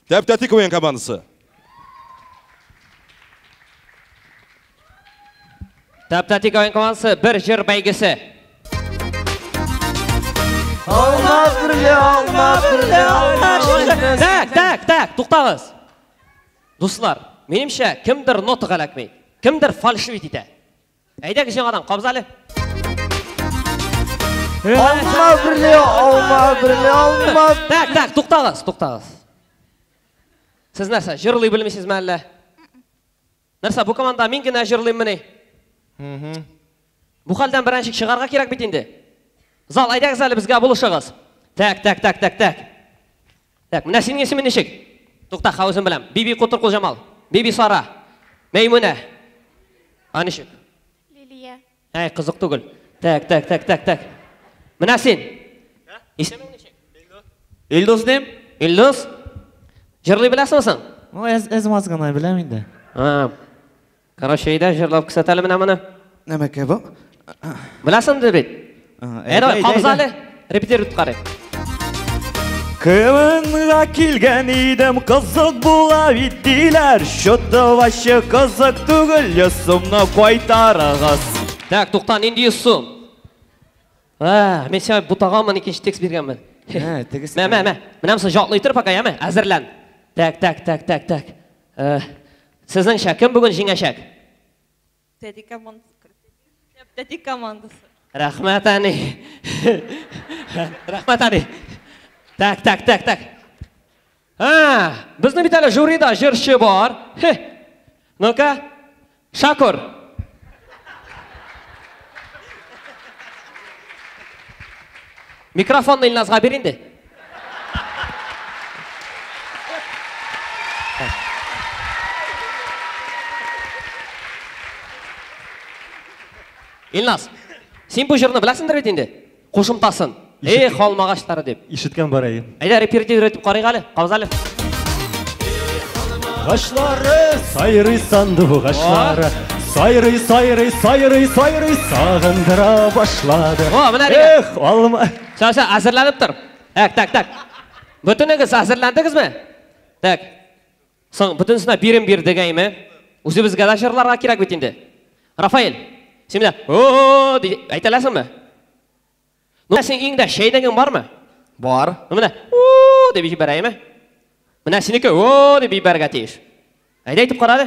Тәп-тәти КВН командасы. Тәп-тәти КВН командасы бер җыр бәйгесе. Алма берле, алма берле, алма берле. Так, так, так, туктагыз. Дуслар, минемчә, кемдер нотага эләкми, кемдер фальшивить итә. Әйдәгез яңадан, кабыз әле. Алма берле, алма берле, алма. Так, так, туктагыз, туктагыз. Сез нәрсә, җырлый белмисезме әллә? Нәрсә, бу команда мин генә җырлыйммыни? Бу хәлдән берничек чыгарга кирәк бит инде. Зал, әйдәгез әле безгә булышыгыз. Так, так, так, так, так. Так, менә синең исемең ничек? Тукта, ха үзем беләм. Биби Кутыркул Җамал, Биби Сара, Мәймүнә. А ничек? Лилия. Әй, кызык түгел. Так, так, так, так, так. Менә син. Исемең ничек? Илдус дим. Илдус? Җырлый беләсеңме соң? Ну, әз әз маз гына беләм инде. А. Короче, әйдә җырлап күрсәт әле менә моны. Нәмәкә бу? Беләсең инде бит. Әйдә, давай, кабыз әле. Репетировать карыйк. КВНга килгән идем, кызык була бит диләр. Что-то вообще кызык түгел, 100 сумны кайтарыгыз. Так, тукта, нинди 100 сум? А, мин сиңа бутаганмын, икенче текст биргәнмен. Ә, тегесе. Мә, мә, мә. Менә монысы җатлый тор пока, яме? Әзерлән. Так, так, так, так, так. Э, сезнеңчә, кем бүген җиңәчәк? Тәти командасы. Тәти командасы. Рәхмәт, әни. Рәхмәт, әни. Так, так, так, так. А, безнең бит әле жюрида җырчы бар. Хе. Ну-ка, Шакур. Микрофонны Илназга бир инде. Илназ, син бу җырны беләсеңдер бит инде? Кушымтасын. Эх, алмагачлары дип. Ишеткән бар әйе. Әйдә, репетировать итеп карыйк әле. Кабыз әле. Агачлары сайрый сандугачлары. Сайрый, сайрый, сайрый, сайрый сагындыра башлады. О, менә дигән. Эх, алма. Всё, всё, әзерләнеп тор. Так, так, так. Бөтенегез әзерләндегезме? Так. Соң, бөтенесенә бирем бирдек, әйме? Үзебезгә дә җырларга кирәк бит инде. Рафаэль, син менә о дип әйтә аласыңмы? Ну, син өеңдә чәйнегең бармы? Бар. Ну, менә у дип җибәрә, әйме? Менә синеке о дип җибәрергә тиеш. Әйдә әйтеп кара әле.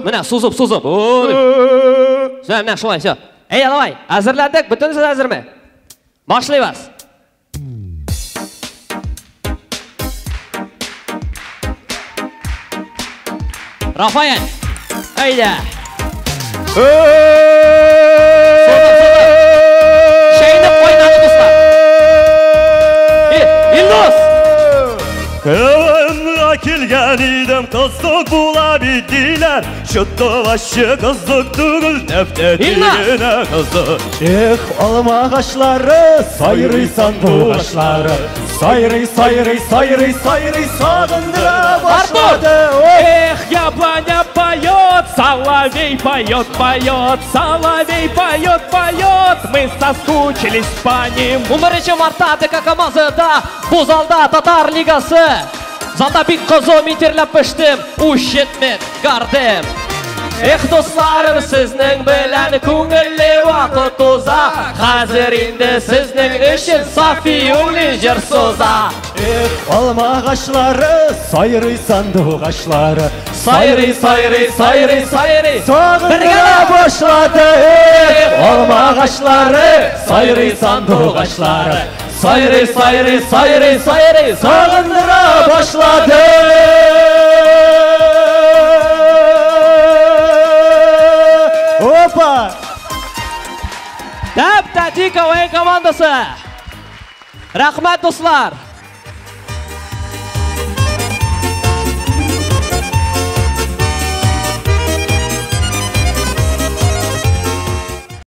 Менә сузып, сузып. О дип. Всё, менә шулай, всё. Әйдә, давай. Әзерләндек, бөтенесе әзерме? Башлыйбыз. Рафаэль, әйдә. Сузып, сузып. Чәйнек кайнады, дуслар. Илдус! КВНга килгән идем, кызык була бит диләр. Что-то вообще кызык түгел, тәп-тәти Илназ! генә кызык. Эх, алма агачлары, сайрый сандугачлары. Сайрый, сайрый, сайрый, сайрый сагындыра башлады. Эх, яблоня поет, соловей поет, поет, соловей поет, поет. Мы соскучились по ним. 11 мартта АДК командасында бу залда Татар лигасы. Залда бик кызу, мин тирләп пештем, үч итмәд гардем. Эх, дусларым, сезнең белән күңелле вакыт уза. Хәзер инде сезнең өчен Сафиуллин җыр суза. Эх, алма агачлары, сайрый сандугачлары. Сайрый, сайрый, сайрый, сайрый. Сагындыра башлады. Эх, алма агачлары, сайрый сандугачлары. Сайрый, сайрый, сайрый, сайрый, сагындыра башлады. Опа! Тәп-тәти КВН командасы. Рәхмәт, дуслар.